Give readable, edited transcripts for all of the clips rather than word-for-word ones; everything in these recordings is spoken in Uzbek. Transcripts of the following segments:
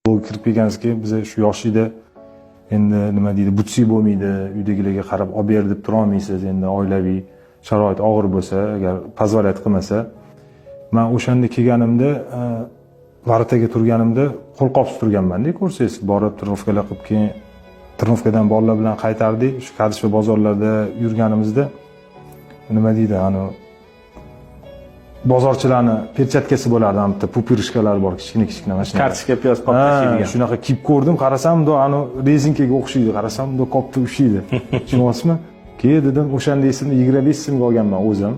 Futbolga kirib kelganimizdan keyin biza shu yoshlikda endi nima deydi, butsi bo'lmaydi, uydagilarga qarab olib ber deb turolmaysiz, endi oilaviy sharoit og'ir bo'lsa, agar позволять qilmasa. Man o'shanda kelganimda ворота ga turganimda qo'lqopsiz turganmanda, ko'rsangiz, borib тренировка lar qilib, keyin тренировка dan bolalar bilan qaytardik. Shu Kadishva bozorlarida yurganimizda, nima deydi, anavi bozorchilarni перчатка si bo'lardi, ana bitta пупырышка lar bor, kichkina kichkina, mana shunaqa. Kartoshka, piyoz qop Ha, tashlaydigan. Shunaqa kiyib ko'rdim, qarasam, mundoq anavi rezinkaga o'xshaydi, qarasam, mundoq kopni ushlaydi, tushunyapsizmi? Keyin dedim, o'shanda esimda, 25 so'mga olganman o'zim,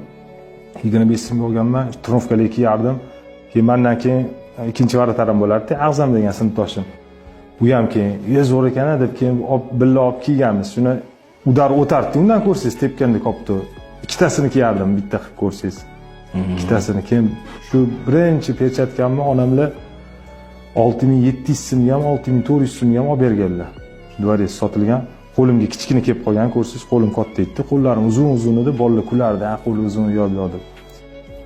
25 so'mga olganman, тренировка lar kiyardim. Keyin mandan keyin ikkinchi вратарь im bo'lardi, Ag'zam degan sinfdoshim, u ham keyin "Ye, zo'r ekan a" deb, keyin olib, birga olib kiyganmiz. Shuni удар o'tardi undan, ko'rsangiz, tepganda kopni ikkitasini kiyardim bitta qilib, ko'rsangiz, ikkitasini. Keyin shu birinchi перчатка mni onamlar 6700 so'mga ham, 6400 so'mga ham olib berganlar. Дворец sotilgan. Qo'limga kichkina kelib qolgan, ko'rsangiz, qo'lim katta edi, qo'llarim uzun uzun edi, bolalar kulardi, "Ha, qo'li uzun", u yoq bu yoq deb.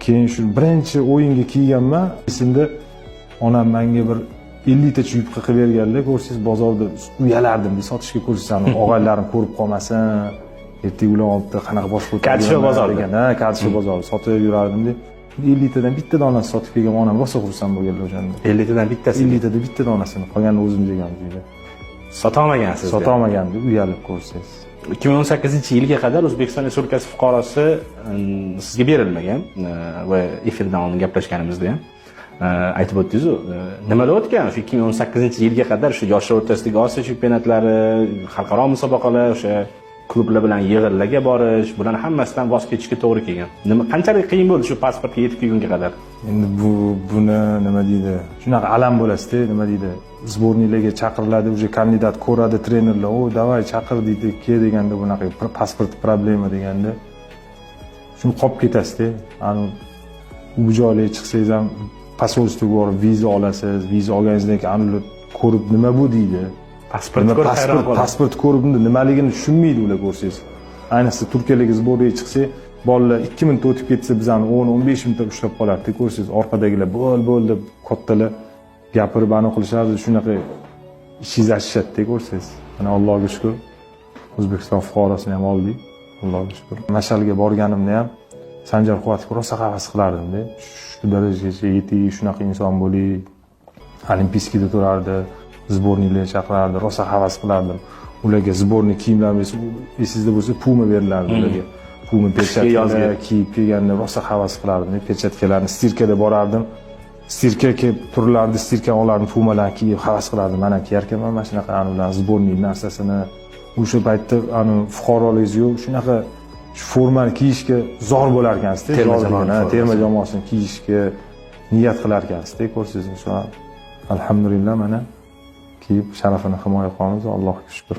Keyin shu birinchi o'yinga kiyganman, esimda, onam menga bir 50 tacha yubka qilib berganlar, ko'rsangiz, bozorda uyalardim sotishga, ko'rsangiz, og'aynilarim ko'rib qolmasin, ertaga ular oldida qanaqa bosh ko'tarib Kadishva yuraman bozorida. degan. Ha, Kadishva bozorida sotib yurardimda, 50 tadan bitta donasi sotib kelgan, onam rosa xursand bo'lganlar o'shanda. 50 tadan bittasi. 50 tada bitta donasini, qolganini o'zimiz yeganmiz uyda. Sotolmagansiz. Sotolmagandim uyalib, ko'rsangiz. 2018-yilga qadar O'zbekiston Respublikasi fuqarosi sizga berilmagan va efirdan oldin gaplashganimizda ham aytib o'tdingizu, nimalar o'tgan shu 2018-yilga qadar, shu yoshlar o'rtasidagi Osiyo chempionatlari, xalqaro musobaqalar, o'sha klublar bilan yig'inlarga borish, bularni hammasidan voz kechishga to'g'ri kelgan. Nima, qanchalik qiyin bo'ldi shu pasportga yetib kelgunga qadar? Endi buni nima deydi, shunaqa alam bo'lasizda, nima deydi, сборный larga chaqiriladi, уже kandidat ko'radi trenerlar, "O, давай, chaqir", deydi. Kel deganda, bunaqa pasport problema deganda, shuni qolib ketasizda. Ani u joylarga chiqsangiz ham, посольство ga borib viza olasiz, viza olganingizdan keyin ana ular ko'rib, "Nima bu?" deydi. Pasport Nima ko'rib hayron pasport qoladi. Pasport ko'rib nimaligini tushunmaydi ular, ko'rsangiz. Ayniqsa Turkiyalarga сбор ga chiqsak, bolalar 2 minutda o'tib ketsa, bizani 10-15 minutda ushlab qolardi, ko'rsangiz. Orqadagilar "Bo'l, bo'l" deb, kattalar gapirib, anaqa qilishardi, shunaqa ichingizni achishadida, ko'rsangiz. Mana, Allohga shukur, O'zbekiston fuqarosini ham oldik, Allohga shukur. Mashalga borganimda ham Sanjar Quvatovga rosa havas qilardimda, shu darajagacha yetik, shunaqa inson bo'ling, олимпийский da turardi, сборный larga chaqirardi, rosa havas qilardim. Ularga сборный kiyimlar, esingizda bo'lsa, Puma berilardi ularga, Puma перчатка lar. Yozgi. Kiyib kelganda rosa havas qilardim перчатка larni. Стирка da borardim, стирка kelib turilardi, стирка olardim, Pumalarni kiyib havas qilardim, man ham kiyarkanman mana shunaqa ani bilan сборный narsasini. O'sha paytda ani fuqaroligingiz yo'q, shunaqa shu formani kiyishga zor bo'lar ekansizda. Terma Zor jamoani degan, ha, formasi. Terma jamoasini kiyishga niyat qilar ekansizda, ko'rsangiz. Shu alhamdulillah, mana kiyib sharafini himoya qilamiz, Allohga shukur.